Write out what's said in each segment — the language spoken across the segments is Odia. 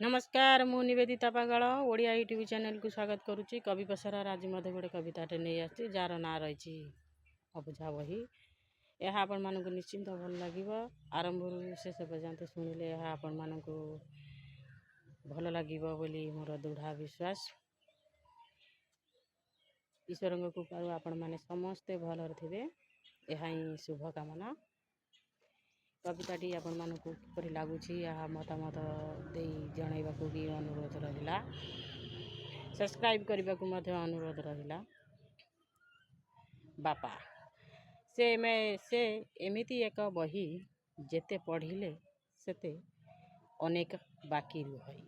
ନମସ୍କାର, ମୁଁ ନିବେଦିତା ପାଗଳ, ଓଡ଼ିଆ ୟୁଟ୍ୟୁବ୍ ଚ୍ୟାନେଲକୁ ସ୍ୱାଗତ କରୁଛି। କବି ପସରାର ଆଜି ମଧ୍ୟ ଗୋଟେ କବିତାଟେ ନେଇ ଆସିଛି, ଯାହାର ନାଁ ରହିଛି ଅବୁଝା ବହି। ଏହା ଆପଣମାନଙ୍କୁ ନିଶ୍ଚିନ୍ତ ଭଲ ଲାଗିବ। ଆରମ୍ଭରୁ ଶେଷ ପର୍ଯ୍ୟନ୍ତ ଶୁଣିଲେ ଏହା ଆପଣମାନଙ୍କୁ ଭଲ ଲାଗିବ ବୋଲି ମୋର ଦୃଢ଼ ବିଶ୍ୱାସ। ଈଶ୍ୱରଙ୍କ କୃପାରୁ ଆପଣମାନେ ସମସ୍ତେ ଭଲରେ ଥିବେ, ଏହା ହିଁ ଶୁଭକାମନା। କବିତାଟି ଆପଣମାନଙ୍କୁ କିପରି ଲାଗୁଛି, ଏହା ମତାମତ ଦେଇ ଜଣାଇବାକୁ ବି ଅନୁରୋଧ ରହିଲା। ସବସ୍କ୍ରାଇବ୍ କରିବାକୁ ମଧ୍ୟ ଅନୁରୋଧ ରହିଲା। ବାପା ସେ ଏମିତି ଏକ ବହି, ଯେତେ ପଢ଼ିଲେ ସେତେ ଅନେକ ବାକି ରୁହଇ।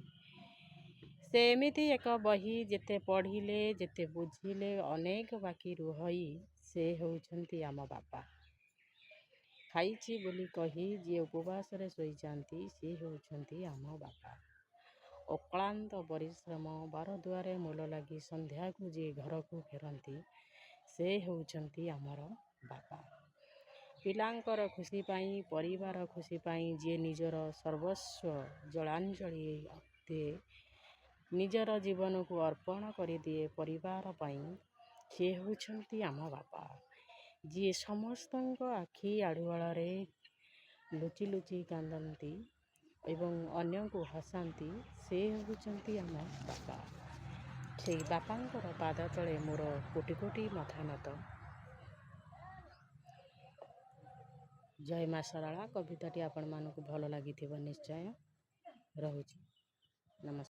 ସେ ଏମିତି ଏକ ବହି, ଯେତେ ପଢ଼ିଲେ, ଯେତେ ବୁଝିଲେ ଅନେକ ବାକି ରୁହଇ। ସେ ହେଉଛନ୍ତି ଆମ ବାପା। ଖାଇଛି ବୋଲି କହି ଯିଏ ଉପବାସରେ ଶୋଇଯାଆନ୍ତି, ସେ ହେଉଛନ୍ତି ଆମ ବାପା। ଅକ୍ଳାନ୍ତ ପରିଶ୍ରମ, ବାରଦୁଆରେ ମୂଲ ଲାଗି ସନ୍ଧ୍ୟାକୁ ଯିଏ ଘରକୁ ଫେରନ୍ତି, ସେ ହେଉଛନ୍ତି ଆମର ବାପା। ପିଲାଙ୍କର ଖୁସି ପାଇଁ, ପରିବାର ଖୁସି ପାଇଁ ଯିଏ ନିଜର ସର୍ବସ୍ୱ ଜଳାଞ୍ଜଳି ଦିଏ, ନିଜର ଜୀବନକୁ ଅର୍ପଣ କରିଦିଏ ପରିବାର ପାଇଁ, ସେ ହେଉଛନ୍ତି ଆମ ବାପା। ଯିଏ ସମସ୍ତଙ୍କ ଆଖି ଆଢ଼ୁଆଳରେ ଲୁଚି ଲୁଚି କାନ୍ଦନ୍ତି ଏବଂ ଅନ୍ୟକୁ ହସାନ୍ତି, ସେ ହେଉଛନ୍ତି ଆମ ବାପା। ସେଇ ବାପାଙ୍କର ପାଦ ତଳେ ମୋର କୋଟି କୋଟି ମଥା ନତ। ଜୟ ମା ସରଳା। କବିତାଟି ଆପଣମାନଙ୍କୁ ଭଲ ଲାଗିଥିବ ନିଶ୍ଚୟ। ରହୁଛି, ନମସ୍କାର।